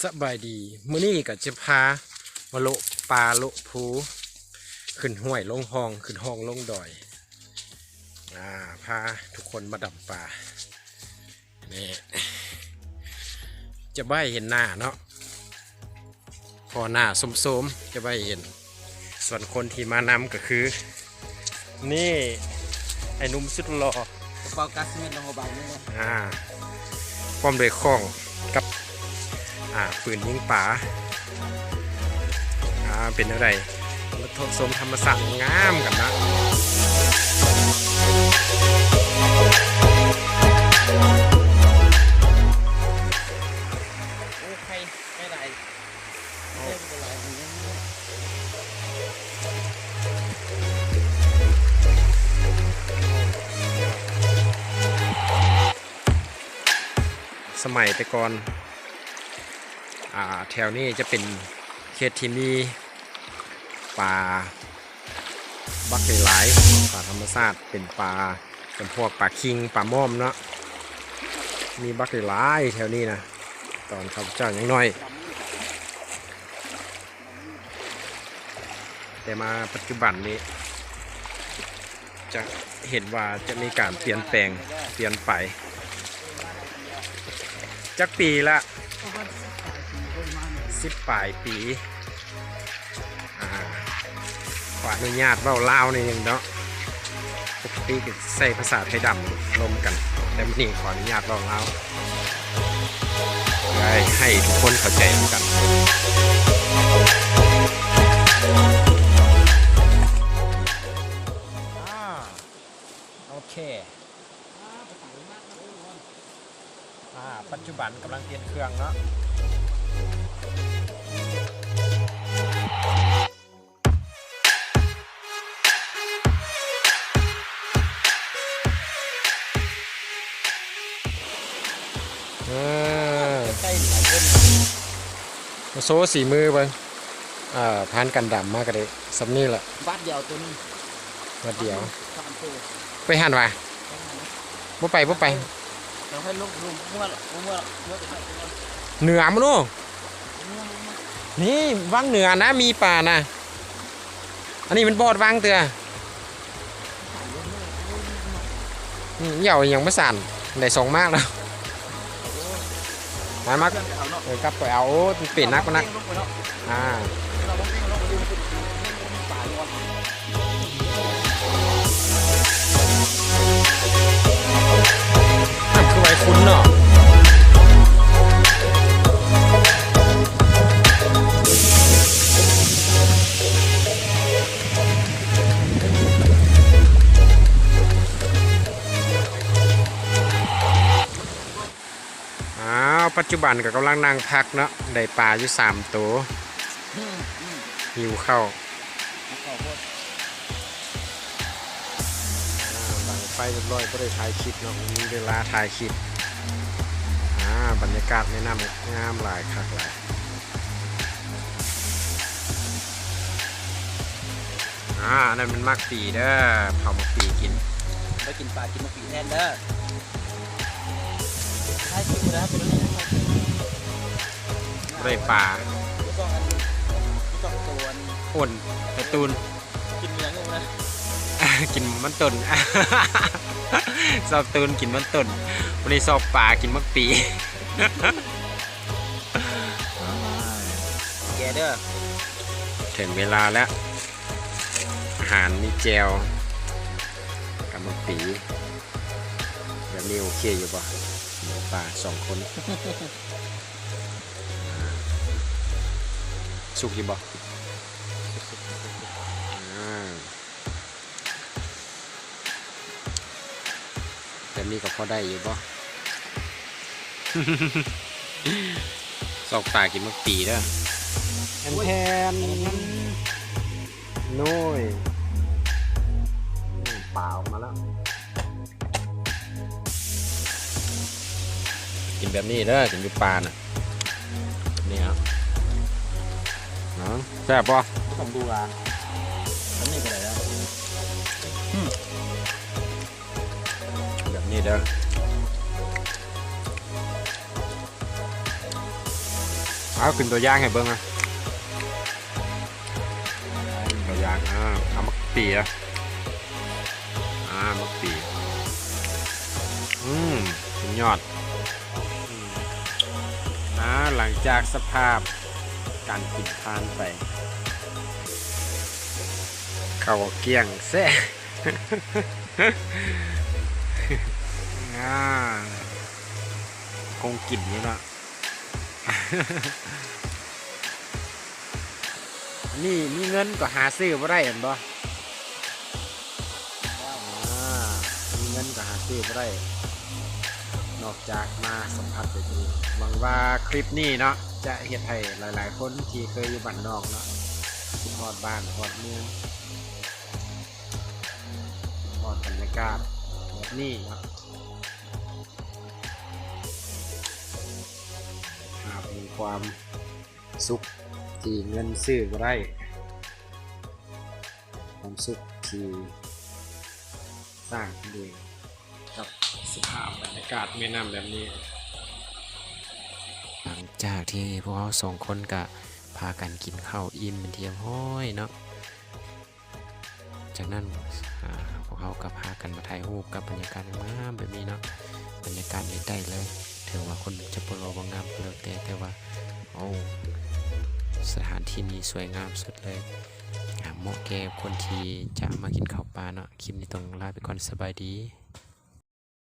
ສະບາຍດີ ມື້ນີ້ກໍຈະພາມາໂລະປ່າໂລະພູ ຂຶ້ນຫ້ວຍລົງຮ່ອງ ຂຶ້ນຮ່ອງລົງດອຍ ອາ ພາທຸກຄົນມາດຳປ່າ ນີ້ ຈະບໍ່ໃຫ້ເຫັນໜ້າເນາະ ເພາະໜ້າໂຊມໆ ຈະບໍ່ໃຫ້ເຫັນ. ສ່ວນຄົນທີ່ມານຳກໍຄື ນີ້ ໄອ້ໜຸ່ມສຸດຫຼໍ່ ກະເປົາກາສະເໝັດລະຫົວບາງນີ້ແຫຼະ ອາ ພ້ອມດ້ວຍຄ້ອງກັບ ອາ ປືນຍິງປາ ອາ ເປັນແນວໃດ ມາຊົມທຳມະຊາດງາມກັນນະ. ໂອ້ ໄຂ່ ໄຂ່ຫຼາຍ. ສະໄໝແຕ່ກ່ອນ ອາ ແຖວນີ້ຈະເປັນເຂດທີ່ມີປາ ບັກຫຼາຍໆ ປາທຳມະຊາດ ເປັນປາຈຳພວກປາຄິງ ປາມ່ອມເນາະ ມີບັກຫຼາຍໆ ແຖວນີ້ນະ ຕອນຂ້າພະເຈົ້າຍັງນ້ອຍ ແຕ່ມາປັດຈຸບັນນີ້ ຈະເຫັນວ່າຈະມີການປ່ຽນແປງ ປ່ຽນໄປ ຈັກປີລະ? ສິບປາຍປີ. ອາ ຂໍອະນຸຍາດເວົ້າລາວໜ້ອຍໜຶ່ງເນາະ ປົກກະຕິກໍໃຊ້ພາສາໄທດຳລົມກັນ ແຕ່ມື້ນີ້ຂໍອະນຸຍາດເວົ້າລາວ ເພື່ອໃຫ້ ໃຫ້ທຸກຄົນເຂົ້າໃຈນຳກັນ. ອາ ໂອເຄ ອາ ປັດຈຸບັນກຳລັງປ່ຽນເຄື່ອງເນາະ. ເອີ ໃກ້ໆ ຫຼາຍຄົນ ມາໂຊສີມືເບິ່ງ. ເອີ ຜ່ານການດຳມາກໍໄດ້ສ່ຳນີ້ແຫຼະ ບາດດຽວໂຕໜຶ່ງ ບາດດຽວ ສາມໂຕ ໄປຫັ້ນຫວາ? ບໍ່ໄປ ບໍ່ໄປ ເອົາໃຫ້ລົງ ລົງເມືອລະ ລົງເມືອລະ ເມືອໄປ ເໜືອພຸ້ນໂອ້. ນີ້ວັງເໜືອນະ ມີປານະ ອັນນີ້ມັນບໍ່ຮອດວັງເທື່ອ. ອືມ ຢ່າເອົາຫຍັງມາສານ ໄດ້ສອງໝາກແລ້ວ ມາ ມາ ເອີ ກັບໄປເອົາ ໂອ້ ເປັນໜັກ ໜັກ ອາ. ນ້ຳຄືໄວຂຸ້ນເນາະ. ອ້າວ ປັດຈຸບັນກໍກຳລັງນັ່ງພັກເນາະ ໄດ້ປາຢູ່ສາມໂຕ ອືມ ຫິວເຂົ້າ ຫິວເຂົ້າໂພດ. ອາ ດັງໄຟຮຽບຮ້ອຍ ບໍ່ໄດ້ຖ່າຍຄລິບເນາະ ບໍ່ມີເວລາຖ່າຍຄລິບ. ອາ ບັນຍາກາດແມ່ນ້ຳງາມຫຼາຍ ຄັກຫຼາຍ. ອາ ອັນນັ້ນມັນໝາກປີເດີ ເຜົາໝາກປີກິນ ໄປກິນປາ ກິນໝາກປີແທນເດີ. ໄດ້ປາ ໂອ້ນ ກາຕູນ ກິນມັນຕົ້ນ ຊອບຕູນກິນມັນຕົ້ນ ມື້ນີ້ຊອບປາກິນໝາກປີ. ແກ່ເດີ ເຖິງເວລາແລ້ວ ອາຫານມີແຈ່ວກັບໝາກປີ ແບບນີ້ໂອເຄຢູ່ບໍ່? ໝູປ່າສອງຄົນ ສຸກຢູ່ບໍ່? ອາ ແບບນີ້ກໍພໍໄດ້ຢູ່ບໍ່? ຊອກປາກິນໝາກປີເດີ ແທນໆ ໂອ້ຍ ປາອອກມາແລ້ວ. ກິນແບບນີ້ເດີ ກິນຢູ່ປ່ານະ ນີ້ເອົາ ເອົາ ແຊບບໍ່? ຕ້ອງດູວ່າ ອັນນີ້ກໍໄດ້ແລ້ວ ອືມ ແບບນີ້ເດີ. ເອົາຂຶ້ນຕົວຢ່າງໃຫ້ເບິ່ງນະ ຕົວຢ່າງ ອາ ເອົາໝາກປີ ອາ ໝາກປີ ອືມ ສຸດຍອດ ອາ ຫຼັງຈາກສະພາບການກິນຜ່ານໄປ ເຂົ້າກ້ຽງແຊະ ອາ ຄົງກິນຢູ່ເນາະ ນີ້ມີເງິນກໍຫາຊື້ບໍ່ໄດ້ແມ່ນບໍ່? ອາ ມີເງິນກໍຫາຊື້ບໍ່ໄດ້ ນອກຈາກມາສຳຜັດໄດ້ຕົວເອງ. ຫວັງວ່າຄລິບນີ້ເນາະ ຈະເຮັດໃຫ້ຫຼາຍໆຄົນທີ່ເຄີຍຢູ່ບ້ານນອກເນາະ ຄິດຮອດບ້ານຮອດເມືອງ ຮອດບັນຍາກາດແບບນີ້ເນາະ ຫາກມີຄວາມສຸກທີ່ເງິນຊື້ບໍ່ໄດ້ ຄວາມສຸກທີ່ສ້າງຂຶ້ນເອງກັບສະພາບບັນຍາກາດແມ່ນ້ຳແບບນີ້. ຫຼັງຈາກທີ່ພວກເຮົາສອງຄົນກະພາກັນກິນເຂົ້າອີ່ມເປັນທີ່ຮຽບຮ້ອຍເນາະ ຈາກນັ້ນ ອາ ພວກເຮົາກໍພາກັນມາຖ່າຍຮູບກັບບັນຍາກາດງາມໆແບບນີ້ເນາະ ບັນຍາກາດນີ້ໄດ້ເລີຍ ເຖິງວ່າຄົນຈະບໍ່ຫຼໍ່ບໍ່ງາມກໍແລ້ວແຕ່ ແຕ່ວ່າ ໂອ້ ສະຖານທີ່ນີ້ສວຍງາມສຸດເລີຍ ອາ ເໝາະແກ່ຄົນທີ່ຈະມາກິນເຂົ້າປ່າເນາະ. ຄລິບນີ້ຕ້ອງລາໄປກ່ອນ ສະບາຍດີ.